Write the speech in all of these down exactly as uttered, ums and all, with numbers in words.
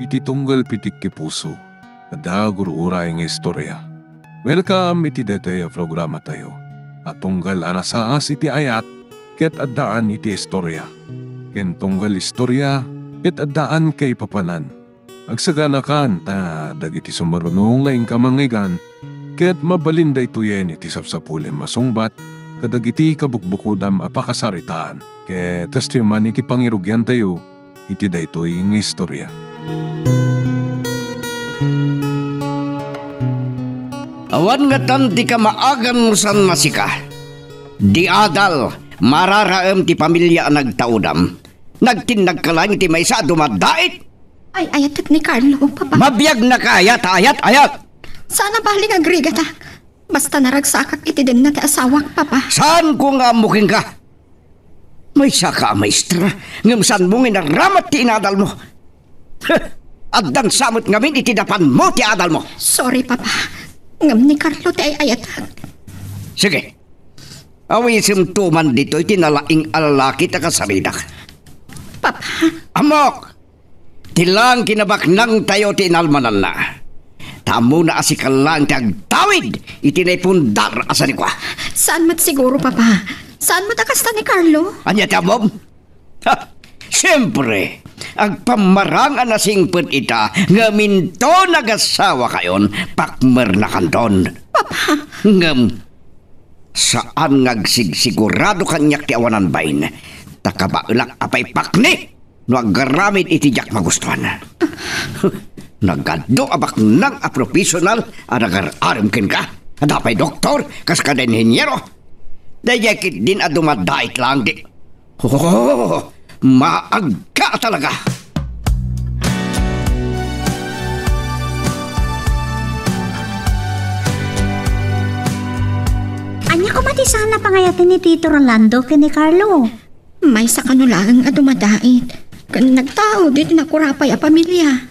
Ti tunggal pitik ti puso, adda gur-uray nga istorya. Welcome iti daytoy a programatayo a tunggal a nasaas iti ayat ket addaan iti istorya, ken tunggal istorya ket addaan kaipapanan. Agsaganakan ta dagiti sumaruno nga inka mangngeggan ket mabalin daytoyen iti sapsapulem a sungbat kadagiti kabukbukodam a pakasaritaan. Ket kastoy man iti pangirugiantayo iti daytoy nga istorya. Awan ngatan ti kamaagan no saan a sika. Di adal, mararaem ti pamilia a nagtaudam. Nagtinnagka laeng iti maysa a dumadait. Ay-ayatek ni Carlo, Papa. Mabiagnaka aya ta ayat-ayat? Saan a bale nga agrigatak. Basta naragsakak iti denna ti asawak, Papa. Saanko nga ammo kenka? Maysaka a maestra, ngem saanmo nga inaramat ti inadalmo. Addan sa met ngamin iti napanmo ti adalmo. Sorry, Papa. Ngem ni Carlo ti ay-ayatak. Sige. Awisemto man ditoy ti nalaing a lalaki ta kasaridak. Papa. Ammok! Ti laeng kinabaknangtayo ti inalmananna. Ta ammona a sika laeng ti agtawid iti naipundar a sanikua. Saan met siguro, Papa? Saan met a kasta ni Carlo? Ania ti ammom? Ha! Siempre, agpammarang a nasingpet ita ngem inton agasawakayon, pakmernakanton. Papa! Ngem, saan nga agsigsigurado kaniak ti awanan bain, ta kabaelak a paipakni no agaramid iti diak magustuan. Nagadu a baknang a professional a nagar-arem kenka. Adda pay doktor, kas kada inheniero. Daydiay ketdin a dumadait laeng ti Oh, maagka talaga! Ania koma ti saan a pangayaten ni Tito Rolando ken ni Carlo? Maysa kano laeng a dumadait, ken nagtaud iti nakurapay a pamilia.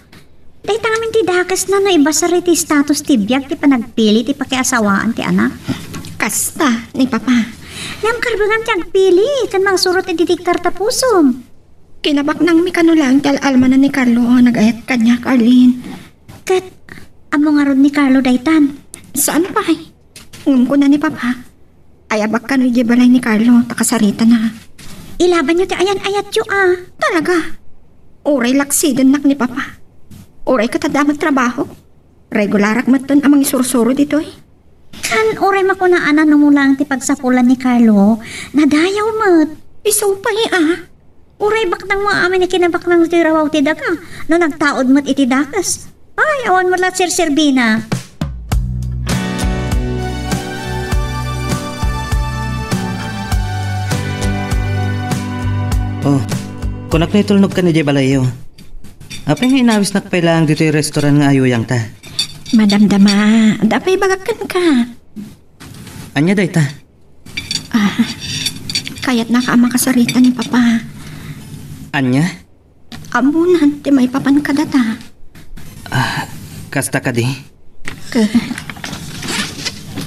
Dayta ngamin ti dakesna no ibasar iti status ti biag ti panagpili ti pakiasawaan ti anak. Kasta ni Papa. Ngem karbengam ti agpili ken mangsurot iti diktar ta pusom. Kinabaknangmi kano laeng ti al-almanan ni Carlo a nagayat kaniak, Arlene. Ket ammo ngarud ni Carlo daytan? Saan pay? Ngem kuna ni Papa, ayabak kano idiay balay ni Carlo ta kasaritana. Ilabanyo ti ayan-ayatyo a. Talaga? Uray laksidennak ni Papa. Uray ket adda met trabaho. Regularak metten a mangisursuro ditoy. Kan uray makunaan a no mula ti pagsapulan ni Carlo, nadayaw met. Isu pay a. Uray baknang mo amin a kinabaknang ti rawaw ti daga, no nagtaud met iti dakes. Ay, awan met la serserbina. Oh, kunak no itulnogkan idiay balayyo. Apay nga inawisnak pay laeng ditoy restaurant nga ayuyangta? Madamdama, adda pay ibagak kenka. Ania dayta? Ah, kayatnaka a makasarita ni Papa. Ania? Ammonan ti maipapan kadata. Ah, kasta kadi? Ket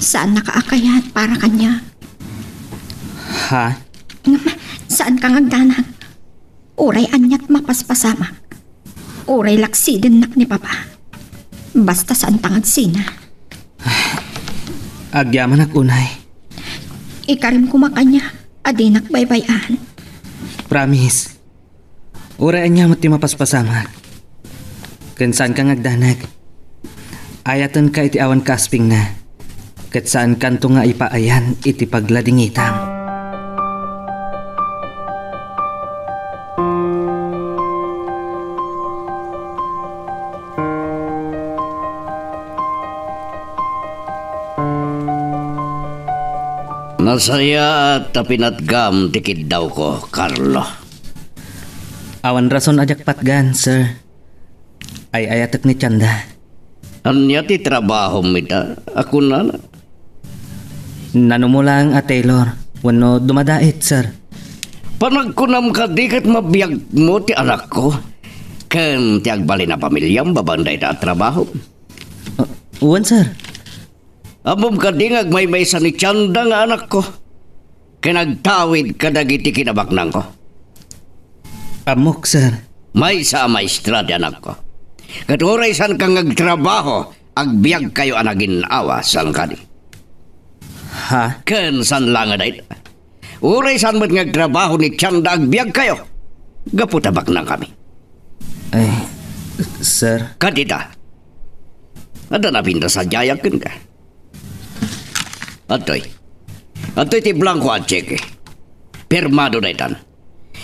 saannaka a kayat para kaniak. Ha? Ngem, saanka nga agdanag. Uray aniat mapaspasamak. Uray laksidennak ni Papa. Basta saanta nga agsina. Agyamanak unay. Ikarim koma kaniak a dinak baybay-an. Promise. Uray ania met ti mapaspasamak, ken saanka nga agdanag. Ayatenka iti awan kaaspingna, ket saankanto nga ipaayan iti pagladingitam. Nasayaat ta pinatgam ti kiddawko, Carlo. Awan rason a diak patgan, sir. Ay-ayatek ni Tianda. Ania ti trabahom ita a kunana? Nanumulang a tailor wenno dumadait, sir. Panagkunam kadi ket mabiagmo ti anakko ken ti agbalin a pamiliam babaen dayta a trabahom? Uh, wen, sir. Ammom kadi nga agmaymaysa ni Tianda nga anakko ken agtawid kadagiti kinabaknangko? Ammok, sir. Maysa a maestra ti anakko. Ket uray saanka nga agtrabaho, agbiagkayo a nagin-awa, saan kadi? Ha? Ken saan laeng a dayta. Uray saan met nga agtrabaho ni Chanda, agbiagkayo. Gapu ta baknangkami. Ay, sir. Kadita. Adda nabinda sadiayak kenka. Adtoy. Adtoy ti blanko a tseke. Pirmado daytan.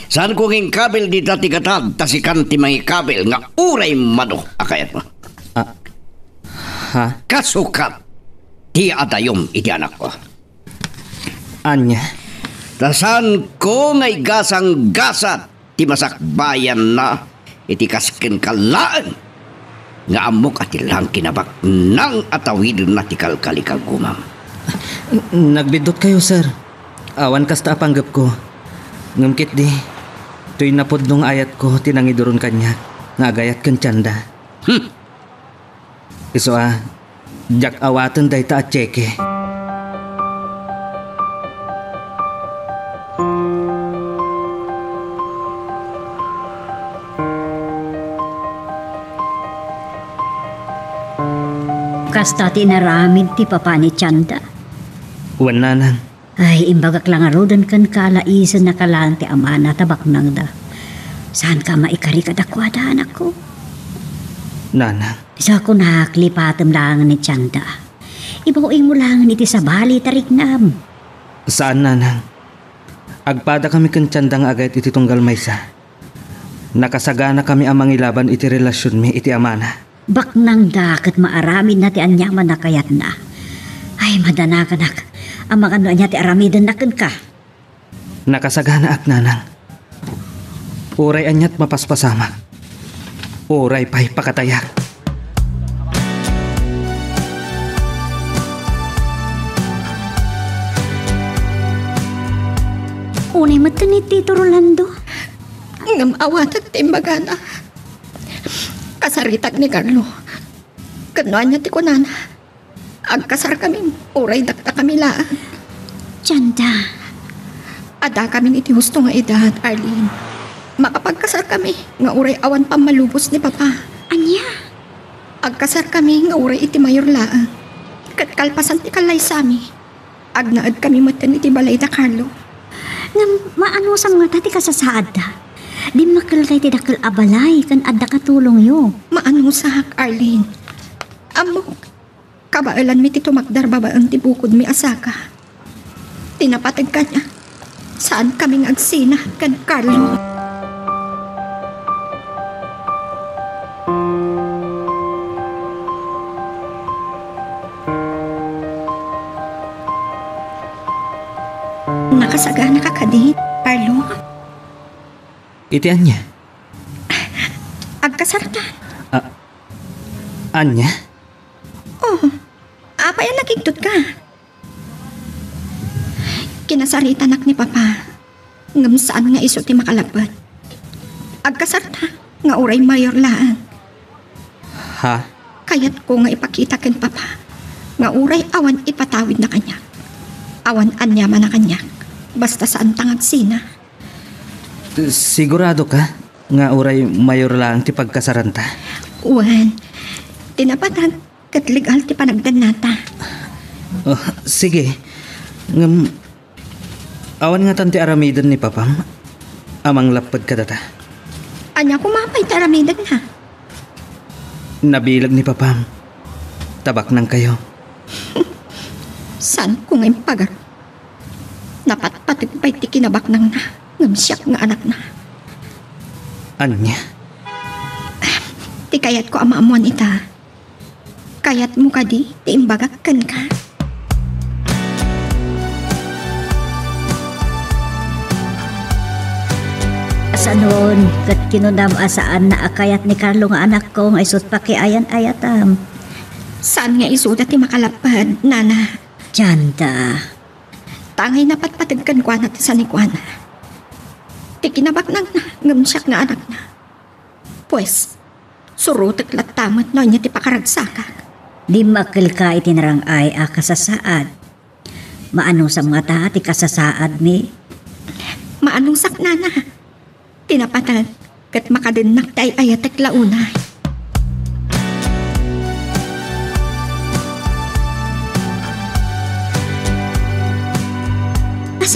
Saanko nga inkabil dita ti gatad, ta sikan ti mangikabil nga uray mano a kayatmo. Ah, ha? Kasukat ti adayom iti anakko. Ania? Ta saanko nga igasanggasat ti masakbayanna iti kas kenka laeng nga ammok a ti laeng kinabaknang a tawidenna ti kalkalikagumam. Nagbiddutkayo, sir. Awan kasta a panggepko. Ngem ketdi, toy napudno nga ayatko ti nangiduron kaniak nga agayat ken Chanda. Hmm. Isu a, diak awaten dayta a tseke. Kasta ti inaramid ti papa ni Chanda. Wen, nanang. Ay, imbagak la ngaruden kenka, alaisennaka laeng ti amana ta baknangda. Saanka maikari kadakuada, anakko? Nanang. Isu a kunak, lipatem laeng ni Chanda. Ibaw-ingmo laeng iti sabali ta riknam. Saan, nanang. Agpadakami ken Chanda nga agayat iti tunggal maysa. Nakasaganakami a mangilaban iti relasionmi iti amana. Baknangda ket maaramidna ti aniaman a kayatna. Ay, madanaganak. Amangan no ania ti aramidenna kenka. Nakasaganaak, nanang. Uray aniat mapaspasamak. Uray pay pakatayak. Unay met ni Tito Rolando. Ngem awatek ti imbagana. Kasaritak ni Carlo. Ket no ania ti kunana, agkasarkami, uray daktakami laeng. Chanda. Addakami iti husto nga edad, Arlene. Makapagkasarkami nga uray awan pammalubos ni Papa. Ania? Agkasarkami nga uray iti mayor laeng. Ket kalpasan ti kallaysami, agnaedkami metten iti balay da Carlo. Ngem maanusam ngata ti kasasaadda? Dimmakkelka iti dakkel a balay ken adda katulongyo. Maanusak, Arlene. Ammok, kabaelanmi ti tumakder babaen ti bukodmi a saka. Ti napateg kaniak, saankami nga agsina ken Carlo. Nakasaganaka kadi, Carlo? Iti ania? Agkasarta. Ah, ania? Oh, apay a nakigtotka? Kinasaritanak ni Papa, ngem saan nga isu ti makalapped. Agkasarta nga uray mayor laeng. Ha? Kayatko nga ipakita ken Papa nga uray awan ipatawidna kaniak, awan aniamanna kaniak, basta saanta nga agsina. Siguradoka nga uray mayor laeng ti pagkasaranta? Wen, ti napateg ket legal ti panagdannata. Oh, sige. Ngem, awan ngatan ti aramiden ni Papam a manglapped kadata? Ania koma pay ti aramidenna? Nabileg ni Papam. Tabaknangkayo. Saanko nga impagar. Napatpateg pay ti kinabaknangna, ngem siak nga anakna. Ania? Ti kayatko a maammoan ita, kayatmo kadi ti imbagak kenka? Sanon, ket kinunam a saanna a kayat ni Carlo nga anakko nga isut pakiayan-ayatam. Saan nga isuda ti makalapped, nana? Dianta. Tangay napatpateg kenkuana ti sanikuana. Ti kinabaknangna ngem siak nga anakna. Pues, surotek latta met no ania ti pakaragsakak. Dimmakkelka iti narang-ay a kasasaad. Maanusam ngata ti kasasaadmi? Maanusak, nana. Ti napateg ket makadennak ti ay-ayatek la unay.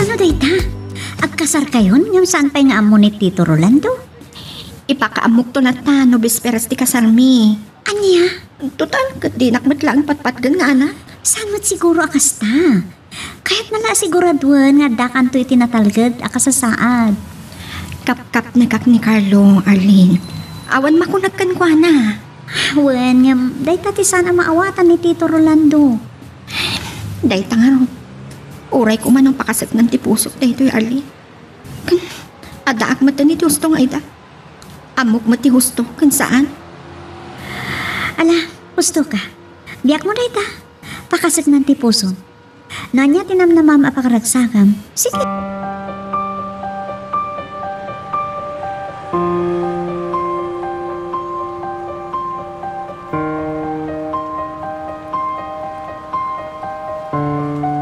Ano dayta? Agkasarkayon ngem saan pay nga ammo ni Tito Rolando? Ipakaammokto latta no bisperas ti kasarmi. Ania? Total, ket dinak met laeng patpatgen nga anak. Saan met siguro a kasta? Kayatna la a siguraduen nga addakanto iti natalged a kasasaad. Kapkapnekak ni Carlo, Arlene. Awan makunak kenkuana. Wen, ngem dayta ti saan a maawatan ni Tito Rolando. Dayta ngarud, uray koma no pakaseknan ti pusok daytoy, Arlene. Addaak met iti husto nga ida. Ammok met ti husto ken saan. Ala, husto ka. Biagmo dayta. Pakaseknan ti pusom. No ania ti namnamam a pakaragsakam, sige.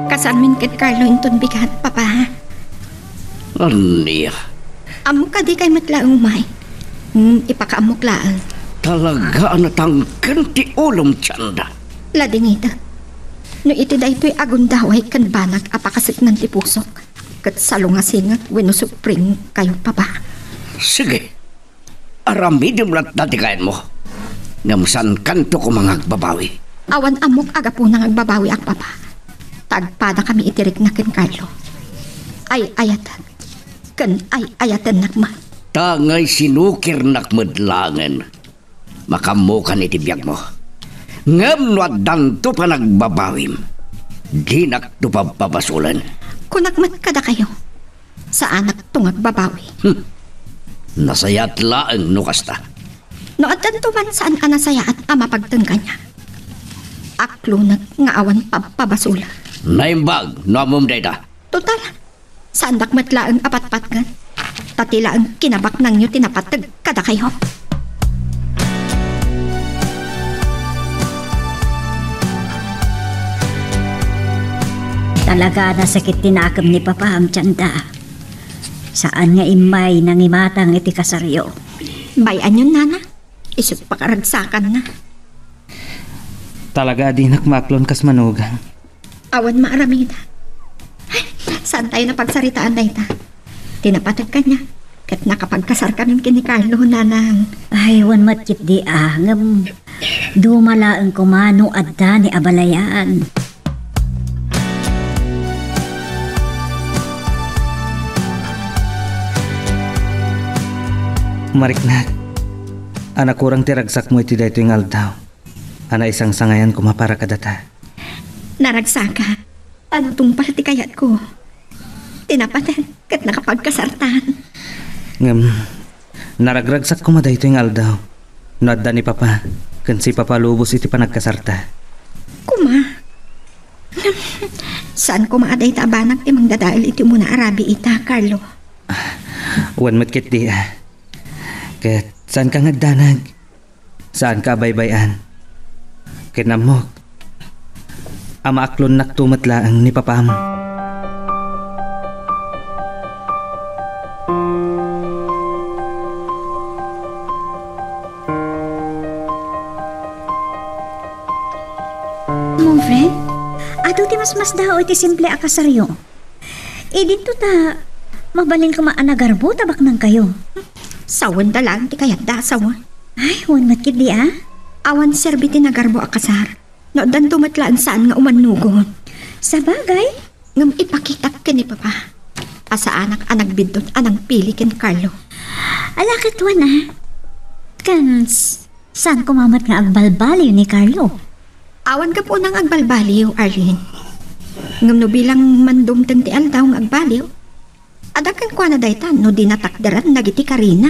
Kasarmin ket Carlo inton bigat, Papa. Ania? Ammok a dikay met laeng umay. Hmm, ipakaammok laeng. Talaga a natangken ti ulom, Tienda. Ladingita. No iti daytoy a gundaway ken banag a pakaseknan ti pusok, ket salungasingek wenno supring kayo, Papa. Sige. Aramidem latta ti kayatmo. Ngem saankanto koma nga agbabawi. Awan ammok a gapuna nga agbabawiak, Papa. Ta agpadakami iti rikna ken Carlo. Ay-ayatek. Ken ay-ayatennak met. Ta ngay sinukirnak met laengen. Makaammokan iti biagmo. Ngem no addanto panagbabawim, dinakto pabpabasolen. Kunak met kadakayo, saanakto nga agbabawi. Hmm. Nasayaat laeng no kasta. No addanto man saan a nasayaat a mapagteng kaniak, aklonek nga awan pabpabasolen. Naimbag no ammom dayta. Total, saandak met laeng a patpatgen, ta ti laeng kinabaknangyo ti napateg kadakayo. Talaga a nasakit ti nakem ni Papam, Tienda. Saan nga immay nangimatang iti kasaryo. Bay-anyon, Nana. Isut' pakaragsakanna. Talaga a dinak maaklon kas manugang. Awan maaramida. Ay, saantayo napagsaritaan dayta? Ti napateg kaniak, ket nakapagkasarkamin ken ni Carlo, Nanang. Ay, wen met ketdi a, ngem dumalaeng koma no adda ni abalayan. Mariknak, a nakurang ti ragsakmo iti daytoy nga aldaw. A naisangsangayan koma para kadata. Naragsaka. Ano tungpal ti kayatko? Ti napateg ket nakapagkasartan. Ngem, naragragsak koma daytoy nga aldaw. No adda ni Papa, ken si Papa lubos iti panagkasarta. Koma. Saan koma a dayta a banag ti mangdadael iti umuna a rabii ita, Carlo? Wen met ketdi a. Ket saanka nga agdanag. Saanka a baybay-an. Ken ammok a maaklonnakto met laeng ni Papam. Mom, friend, adu ti masmasdaaw iti simple a kasaryo. Idinto ta, mabalin koma a nagarbo ta baknangkayo. Sawenda laeng ti kayatda a sawen. Ay, wen met ketdi a. Awan serbi ti nagarbo a kasar. No addanto met laeng saan nga umannugon. Sabagay. Ngem ipakitak ken ni Papa a saanak a nagbiddut a nangpili ken Carlo. Ala ket wen a. Ken s-, saan koma met nga agbalbaliw ni Carlo? Awan gapuna nga agbalbaliw, Arlene. Ngem no bilang mandumteng ti aldaw nga agbaliw, adda kenkuana dayta no di natakderan dagiti karina.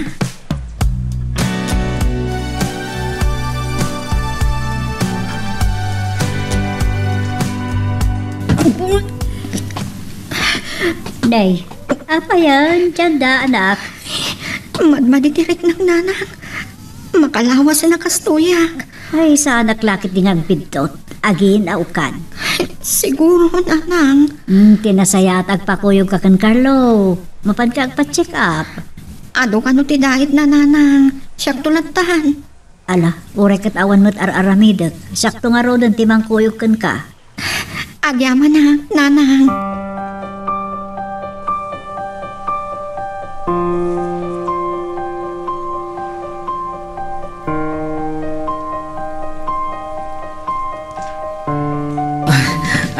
Nay, apayan, Tienda, anak? Madmadi ti riknak, Nanang. Makalawas a nakastoyak. Ay, saanak la ketdi nga agbiddut. Agin a ukad. Siguro, Nanang. Hmm, ti nasayaat agpakuyogka ken Carlo. Mapanka agpa-check up. Adu kano ti diet na, Nanang. Siakto lattan. Ala, uray ket awan met ar-aramidek. Siakto ngaruden ti mangkuyog kenka. Agyamanak, Nanang.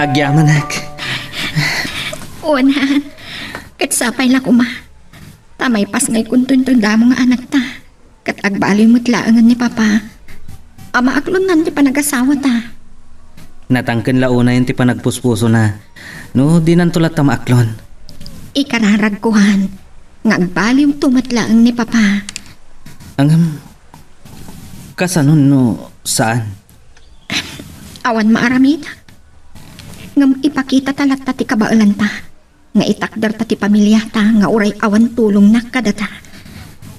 Agyamanak. Wen, ket sapay la koma. Ta maipasngaykonto inton damo nga anakta. Ket agbaliw met laengen ni Papa a maaklonnan ti panagasawata. Natangken la unayen ti panagpuspusona no dinanto latta maaklon. Ikararagko, Han, nga agbaliwto met laeng ni Papa. Ngem, kasano no saan? Awan maaramid. Ngem ipakitata latta ti kabaelanta nga itakderta ti pamiliata nga uray awan tulongna kadata.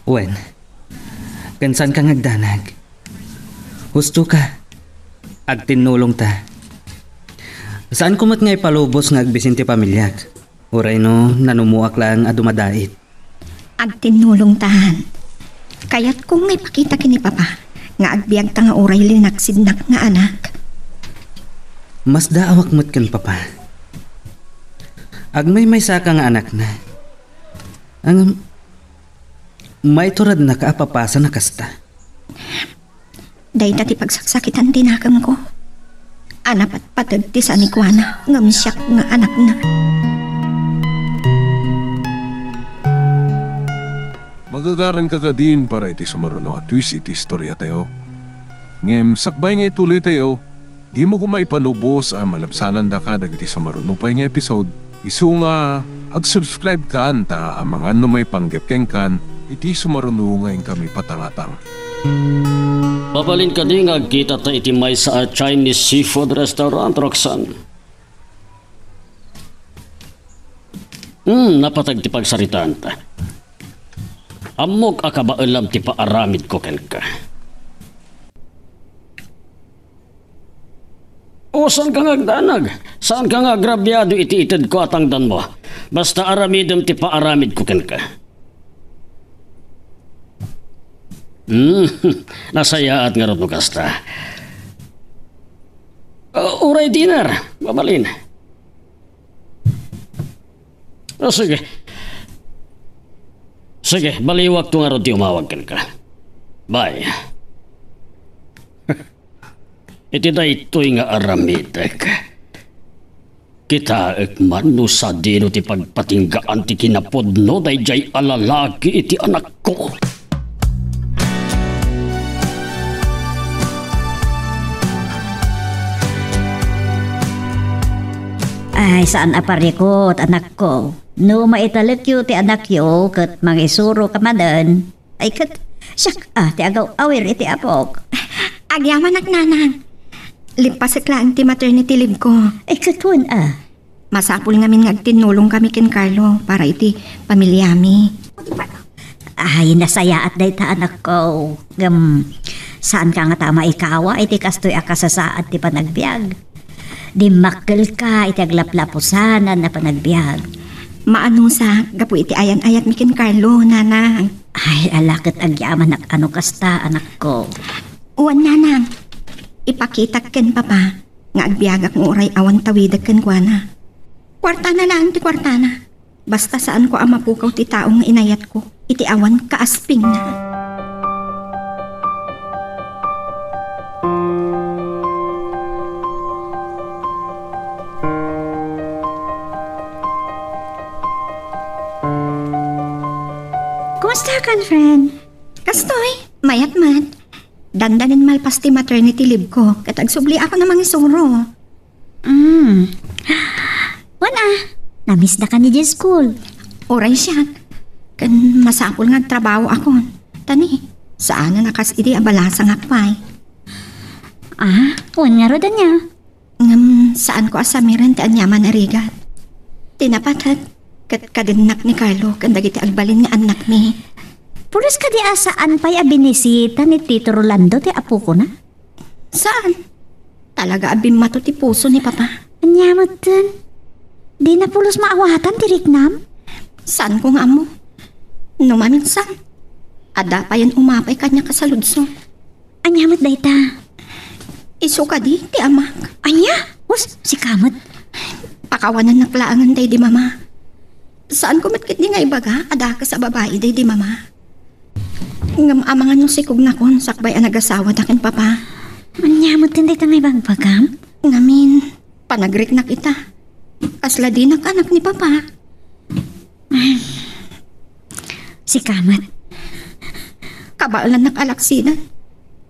Wen, ken saanka nga agdanag. Husto ka. Agtinnulongta. Saanko met nga ipalubos nga agbisin ti pamiliak, uray no nanumoak laeng a dumadait. Agtinnulongta, Han. Kayatko nga ipakita ken ni Papa nga agbiagta nga uray linaksidnak nga anak. Masdaawak met ken Papa. Agmaymaysaka nga anakna. Ngem, maituradnaka a papasana kasta. Dayta ti pagsaksakitan ti nakemko. A napatpateg ti sanikuana ngem siak nga anakna. Magagaranka kadin para iti sumaruno a twist iti istoriatayo. Ngem sakbay nga ituloytayo, dimo koma ipalubos a malabsanandaka dagiti sumaruno pay nga episode. Isu nga, ag-subscribe kan ta amangan no maipanggep kenkan iti sumaruno nga inkami patangatang. Mabalin kadi nga agkitata iti maysa a Chinese seafood restaurant, Roxanne? Hmm, napateg ti pagsaritaanta. Ammok a kabaelam ti paaramidko kenka. O, saanka nga agdanag? Saanka nga agrabiado iti itedko a tangdanmo? Basta aramidem ti paaramidko kenka. Hmm, nasayaat ngarud no kasta. Uh, uray dinner, mabalin. O, sige. Sige, baliwakto ngarud ti umawag kenka. Bye. Iti daytoy nga aramidek, kitaek man no sadino ti pagpatinggaan ti kinapudno daydiay a lalaki iti anakko. Ay, saan a parikut, anakko. No maitalekyo ti anakyo ket mangisuro ka manen, ay ket, siak a ti agaw-awir iti apok. Agyamanak, Nanang. Lippasek laeng ti maternity leave ko. Ay ket wen a. Masapul ngamin nga agtinnulong kami ken Carlo para iti pamiliami. Ay, nasayaat dayta, anakko. Ngem, saanka ngata a maikawa iti kastoy a kasasaad ti panagbiag. Dimmakkelka iti aglaplapusanan a panagbiag. Maanusak gapu iti ayan-ayatmi ken Carlo, Nanang. Ay, ala ket agyamanak a no kasta, anakko. Wen, Nanang. Ipakitak ken Papa nga agbiagak nga uray awan tawidek kenkuana. Kuartana laeng ti kuartana. Basta saanko a mapukaw ti tao nga inayatko iti awan kaaspingna. Kumusta kan, friend? Kastoy, mayat met. Dandanin malpas ti maternity leave ko, ket agsubliakon a mangisuro. Mm. Wen a, namisdaka ni diay school? Uray siak. Ken masapul nga agtrabahoakon. Ta ni, saanen a kas idi a balasangak pay. Ah, wen ngarud ania? Ngem saanko a samiren ti aniaman a rigat. Ti napateg, ket kadennak ni Carlo ken dagiti agbalin nga annakmi. Pulos kadi a saan pay a binisita ni Tito Rolando ti apokona? Saan? Talaga a bimmato ti puso ni Papa. Ania metten? Dina pulos maawatan ti riknam? Saanko nga ammo. No maminsan, adda payen umapay kaniak a saludsod. Ania met dayta? Isu kadi ti amak. Ania? Hus, sika met. Pakawanennak laengen daydi mama. Saanko met ketdi nga ibaga a dakes a babai daydi mama. Ngem amangan no sikugnakon sakbay a nagasawada ken papa. Ania met dayta nga ibagbagam? Ngamin, panagriknak ita. Kasla dinak anak ni papa. Sika met. Kabaelannak a laksidan.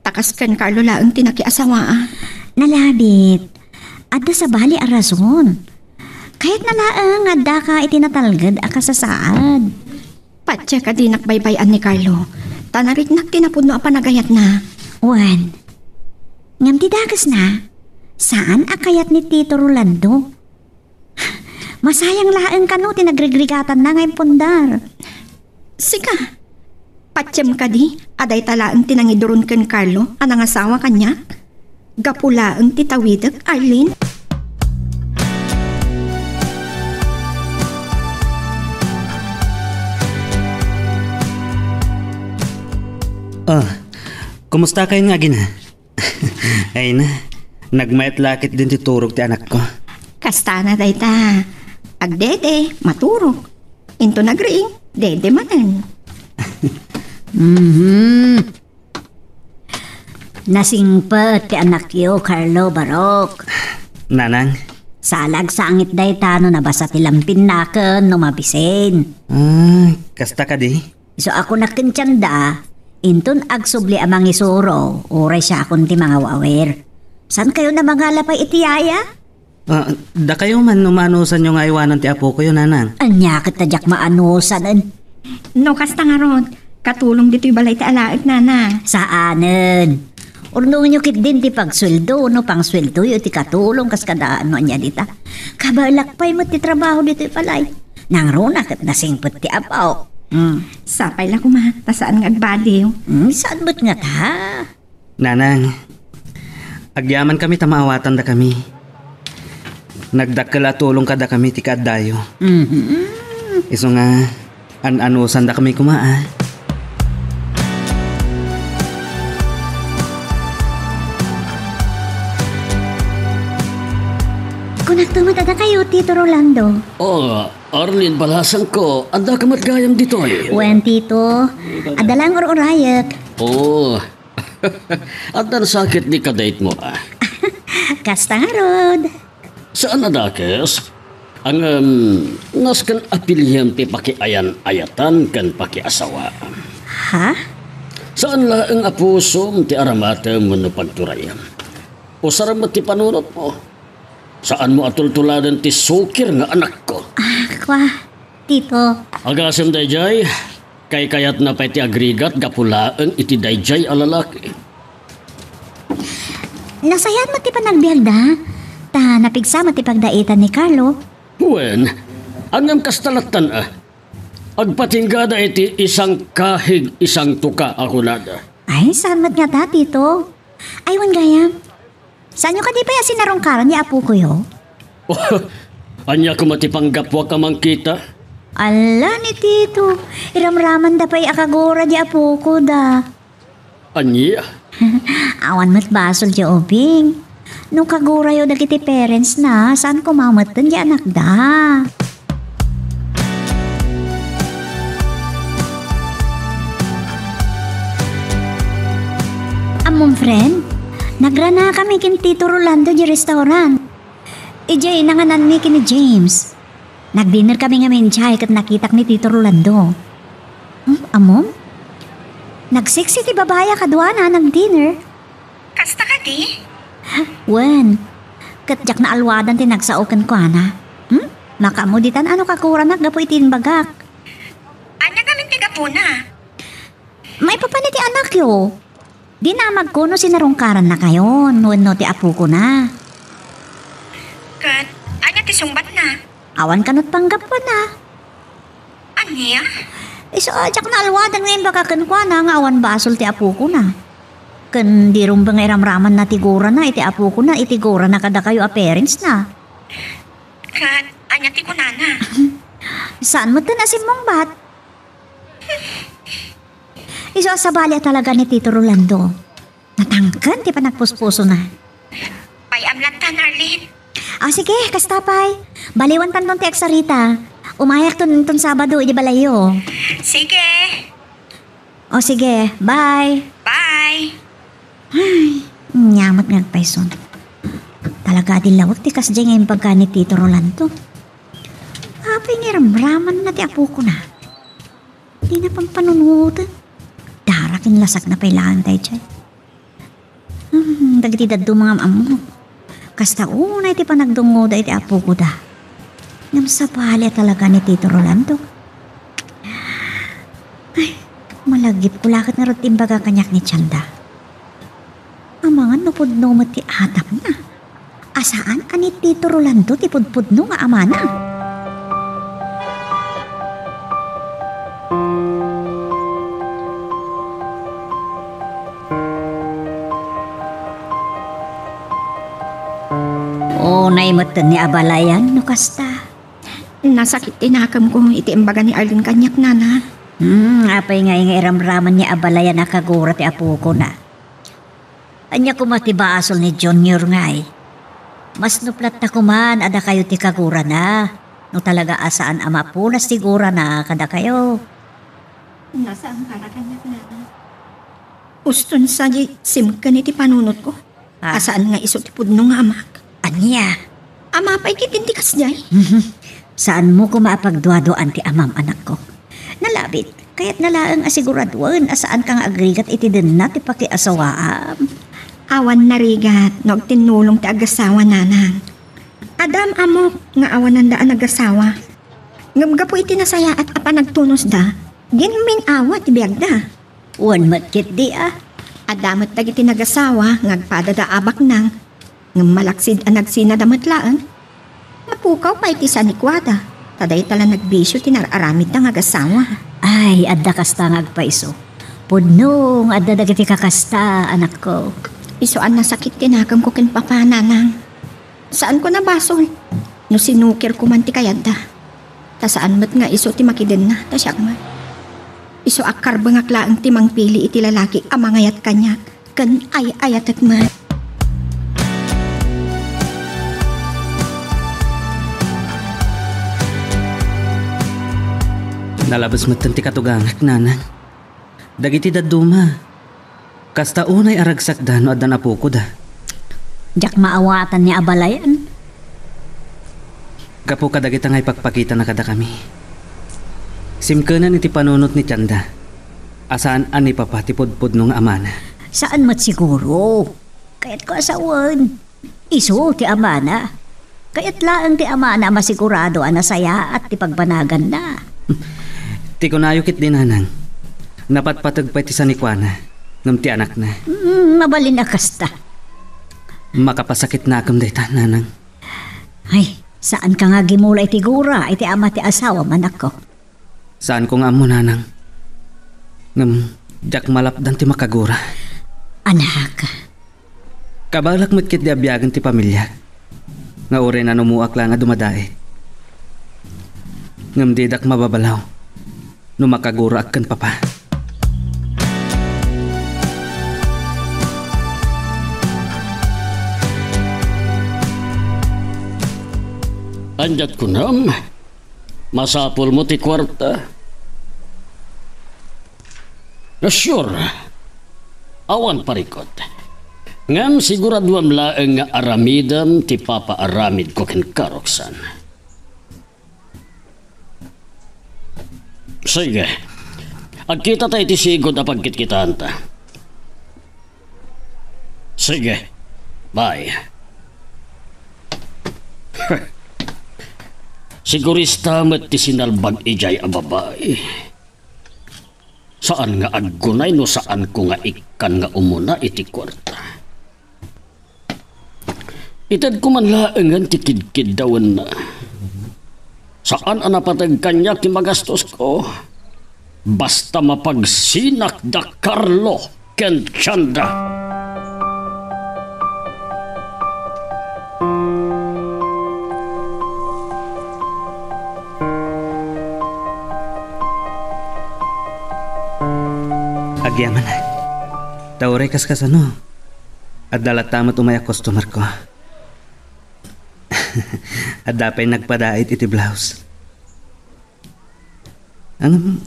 Ta kas ken Carlo laeng ti nakiasawaa. Nalabit. Adda sabali a rason. Kayatna laeng nga addaka iti natalged a kasasaad. Patse ka dinak baybay-an ni Carlo. Ta nariknak ti napudno a panagayatna. Wen. Ngem ti dakesna, saan a kayat ni Tito Rolando. Masayang laeng kano ti nagrigrigatanna nga impundar. Sika, patsem kadi a dayta laeng ti nangiduron ken Carlo a nangasawa kaniak? Gapu laeng ti tawidek, Arlene. Ah, kumusta kayon nga agina? Ay na, nagmayat la ketdin ti turog ti anakko. Kastana dayta. Agdede, maturog. Inton agriing, dede manen. Mhm. Nasingpet ti anakyo, Carlo Barok. Nanang. Sala agsangit dayta no nabasa ti lampinna ken no mabisen. Ah, kasta kadi? Isu a kunak ken tienda, inton agsubli a mangisuro, uray siakon ti mangaw-awir. Saan kayon a mangala pay iti yaya? Ah, dakayo man no maanusanyo nga aywanan ti apokoyo, nanang. Ania ket ta diak maanusanen? No kasta ngarud, katulong ditoy balay ti alaek, nanang. Saanen. Urnongenyo ketdin ti pagsueldo, no pangsueldoyo ti katulong kas kada no ania dita. Kabaelak pay met ti trabaho ditoy balay. Nangruna ket nasingpet ti apo. Hmm. Sapay la koma, ta saan nga agbaliw. Hmm, saan met ngata? Nanang, agyamankami ta maawatandakami. Nagdakkel a tulong kadakami ti kaaddayo. Mhm. Isu nga, an-anusandakami koma, a. Kunakto met a dakayo, Tito Rolando. Oh, Arlene, balasangko, addaka met gayam ditoy. Wen, Tito. Adda laeng ur-urayek. Oh, addan sakit ni kadaytmo, a. Kasta ngarud. Saan a dakes? Ngem, nasken a piliem ti pakiayan-ayatan ken pakiasawaam. Ha? Saan laeng a pusom ti aramatem wenno pagturayem. Usarem met ti panunotmo. Saanmo a tultuladen ti sukir nga anakko. Ah, kwa, Tito. Agasem daydiay, kaykayatna pay ti agrigat gapu laeng iti daydiay a lalaki. Nasayaat met ti panagbiagda, ta napigsa met ti pagdaitan ni Carlo. Wen, ngem kasta lattan a. Agpatinggada iti isangkahig isangtuka a kunada. Ay, saan met ngata, Tito? Ay, wen gayam. Saanyo kadi pay a sinarungkaran ni apokoyo? Ania koma ti panggapuak a mangkita? Ala ni Tito, iramramanda pay a kagura di apokoda. Ania? Awan met basol ti ubing. No kagurayo dagiti parents na, saan koma metten ti anakda? Ammom, friend, nagranakami ken Tito Rolando di restaurant. Idiay nangananmi ken ni James. Nagdinner kami ngamin idiay ket nakitak ni Tito Rolando. Hmm, ammom? Nagsiksi ti babai a kaduana nagdinner. Kasta kadi? Wen, ket diak naalwadan ti nagsao kenkuana. Hmm? Makaammo ditan a no kaguranak gapu iti imbagak. Ania ngamin ti gapuna? Maipapan iti anakyo. Dinamagko no sinarungkarannakayon wenno ti apokona. Ket ania ti sungbatna? Awan kano ti panggapuanna. Ania? Isu a diak naalwadan nga imbaga kenkuana nga awan basol ti apokona. Ken di rumbeng nga iramramanna ti gurana iti apokona iti gurana kadakayo a parentsna. Ket ania ti kunana? Saan metten a simmungbat? Isu a sabali a talaga ni Tito Rolando. Natangken ti panagpuspusona. Pay-am lattan, Arlene. Ah, sige, kasta pay. Baliwantanton ti agsarita. Umayakton inton Sabado idiay balayyo. Sige. O sige, bye. Bye. Ay, ania met nga agpayson. Talaga a di lawag ti kasdiay nga imbagana ni Tito Rolando. Apay nga iramramanna ti apokona? Dina pampanunoten. Dara ken lasagna pay laeng daydiay. Hmm, dagiti dadduma nga am-ammok, kasta unay ti panagdungngoda iti apokoda. Ngem sabali a talaga ni Tito Rolando. Ay, malagipko la ket ngarud ti imbaga kaniak ni Chanda. Amangan no pudno met ti atapna. A saan a ni Tito Rolando ti pudpudno nga amana. Unay metten ni abalayan no kasta. Nasakit ti nakemko iti imbaga ni Arlene kaniak, Nana. Hmm, apay ngay nga iramraman ni abalayan a kagura ti apokona? Ania koma ti basol ni Junior ngay? Mas nuplat ta koman a dakayo ti kagurana, no talaga a saan a mapunas ti gurana kadakayo. Nasaan para kaniak, Nana? Uston sadi simken iti panunotko. Ah. A saan nga isu ti pudno nga amak. Ania? Ama pay ket iti kasdiay. Saanmo koma a pagduaduaan ti amam, anakko. Nalabit, kayatna laeng a siguraduen a saanka nga agrigat iti denna ti pakiasawaam. Awan narigat no agtinnulong ti agasawa, Nanang. Adda am-ammok nga awananda a nagasawa. Ngem gapu iti nasayaat a panagtunosda, ginmin-awa ti biagda. Wen met ketdi a. Adda met dagiti nagasawa nga agpadada a baknang, ngem malaksid a nagsinada met laeng. Napukaw pay ti sanikuada, ta dayta la nagbisio ti nar-aramidda nga agasawa. Ay, adda kasta nga agpayso. Pudno nga adda dagiti kakasta, anakko. Isu a nasakit ti nakemko ken papa, Nanang. Saanko a basol no sinukirko man ti kayatda. Ta saan met nga isu ti makidenna, ta siak met. Isu a karbengak laeng ti mangpili iti lalaki a mangayat kaniak ken ay-ayatek met. Nalabes metten ti katugangak, Nanang. Dagiti dadduma, kasta unay a ragsakda no addan apokoda. Diak maawatan ni abalayan. Gapu kadagita nga ipakpakitana kadakami, simkenen iti panunot ni Chanda a saan a ni papa ti pudpudno nga amana. Saan met siguro. Kayatko a sawen. Isu ti amana. Kayat laeng ti amana a masigurado a nasayaat ti pagbanaganna. Ti kunayo ketdi, Nanang, napatpateg pay ti sanikuana ngem ti anakna. Mm, mabalin a kasta. Makapasakit nakem dayta, Nanang. Ay, saanka nga agimula iti gura iti ama ti asawam, anakko. Saanko nga ammo, Nanang. Ngem diak malapdan ti makagura. Anak. Kabaelak met ketdi a biagen ti pamiliak, nga uray nanumuak laeng a dumadaet. Ngem didak mababalaw no makaguraak ken papa. Ania't kunam? Masapulmo ti kuarta? Sure. Awan parikut. Ngem siguraduem laeng nga aramidem ti papaaramidko kenka, Roxanne. Sige. Agkitata iti sigud a pagkitkitaanta. Sige. Bye. Sigurista met ti sinalbag idiay a babai. Saan nga aggunay no saanko nga ikkan nga umuna iti kuarta. Itedko man laengen ti kidkiddawenna. Saan a napateg kaniak ti magastosko. Basta mapagsinak da Carlo ken Chanda. Agyamanak. Ta uray kaskasano, adda latta met umay a customerko. Adda pay nagpadait iti blouse. Ngem,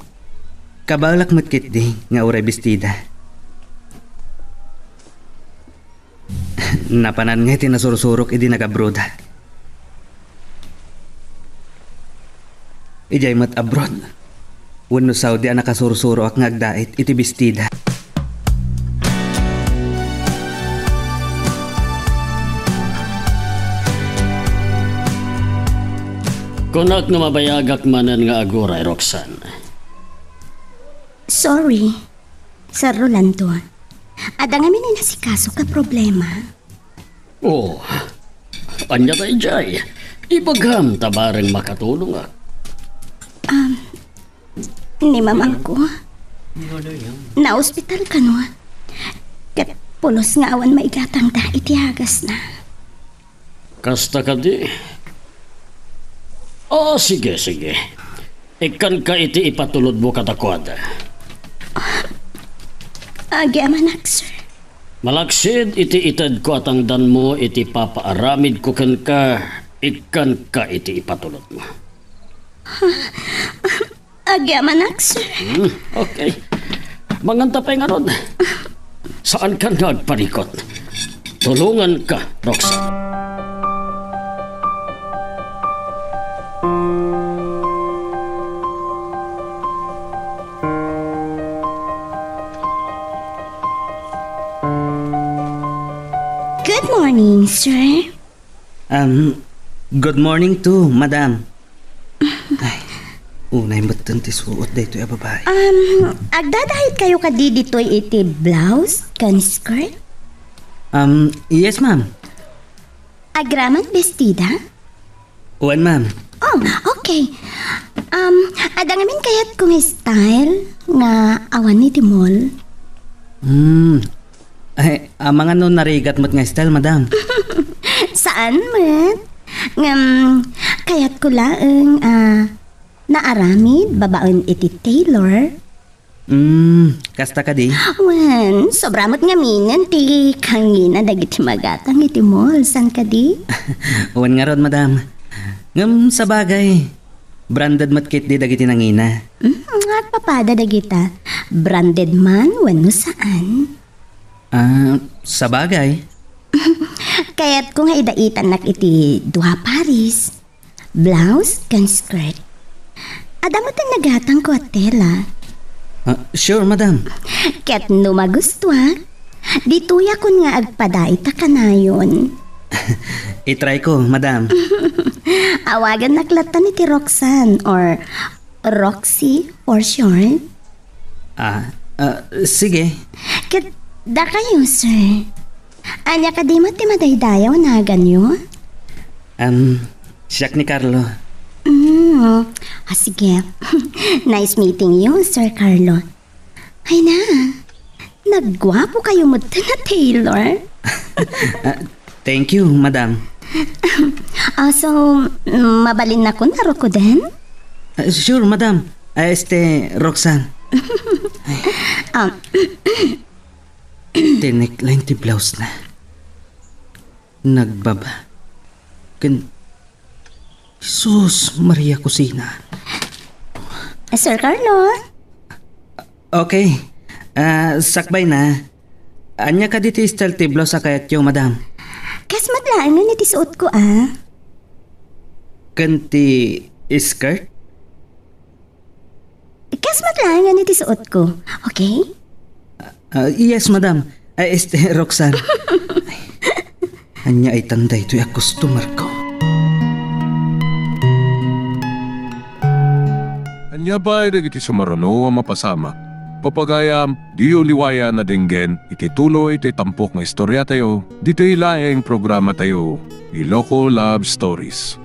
kabaelak met ketdi nga uray bestida. Napanan nga iti nasursurok idi nagabrodak. Idiay met abroad wenno Saudi a nakasursuroak nga agdait iti bestida. Kunak nga mabayagak manen nga aguray, Roxanne. Sorry, Sir Rolando. Adda ngamin inasikaso nga problema. Oh, ania daydiay? Ibagam ta bareng makatulongak. Um, ni mamangko, naospital kano. Ket pulos nga awan maigatangda iti agasna. Kasta kadi? Ah, sige, sige. Ikkanka iti ipatulodmo kadakuada. Agyamanak, sir. Malaksid iti itedko a tangdanmo iti papaaramidko kenka, ikkanka iti ipatulodmo. Agyamanak, sir. Hmm, okay. Manganta pay ngarud. Saankan nga agparikot. Tulonganka, Roxanne. Good morning, sir. Um, good morning too, madam. Ay, unay metten ti suot daytoy a babai. Um, agdadaitkayo kadi ditoy iti blouse ken skirt? Um, yes, ma'am. Agraman bestida? Wen, ma'am. Oh, okay. Um, adda ngamin kayatko nga style nga awan iti mall. Hmm. Ay, amangan no narigat met nga style, madam. Saan met. Ngem, kayatko laeng a naaramid babaen iti tailor. Hmm, kasta kadi? Wen, sobra met ngaminen ti kangina dagiti magatang iti mall, saan kadi? Wen ngarud, madam. Ngem sabagay, branded met ketdi dagiti nangina. Hmm, agpapada dagita. Branded man wenno saan? Ah, sabagay. Kayatko nga idaitannak iti dua pares. Blouse ken skirt. Adda met ti nagatangko a tela. Ah, sure, madam. Ket no magustuak, ditoyakon nga agpadait a kanayon. I-try ko, madam. Awagannak lattan iti Roxanne or Roxy for short. Ah, ah, sige. Ket dakayo, sir. Ania kadi met ti madaydayaw a naganyo? Um, siak ni Carlo. Mm, ah, sige. Nice meeting you, Sir Carlo. Ay na, nagguapokayo met ti na tailor. Ah, thank you, madam. Ah, so, mm, mabalinnakon a rukuden? Ah, sure, madam. Ah, este, Roxanne. Ah, Ti neckline ti blouse na. Nagbaba. Ken, Jesus, Maria Kusina. Sir Carlo? Okay. Ah, sakbay na. Ania kadi ti style ti blouse a kayatyo, madam? Kas met laengen iti suotko, ah. Ken ti skirt? Kas met laengen iti suotko. Okay? Ah, yes, madam. Ay, este, Roxanne. Ania itan daytoy a customer ko? Ania pay dagiti sumaruno a mapasamak? Papagayam, diyo liwayan a denggen iti tuloy ti tampok nga istoriatayo, ditoy laeng programatayo, Iloko Love Stories.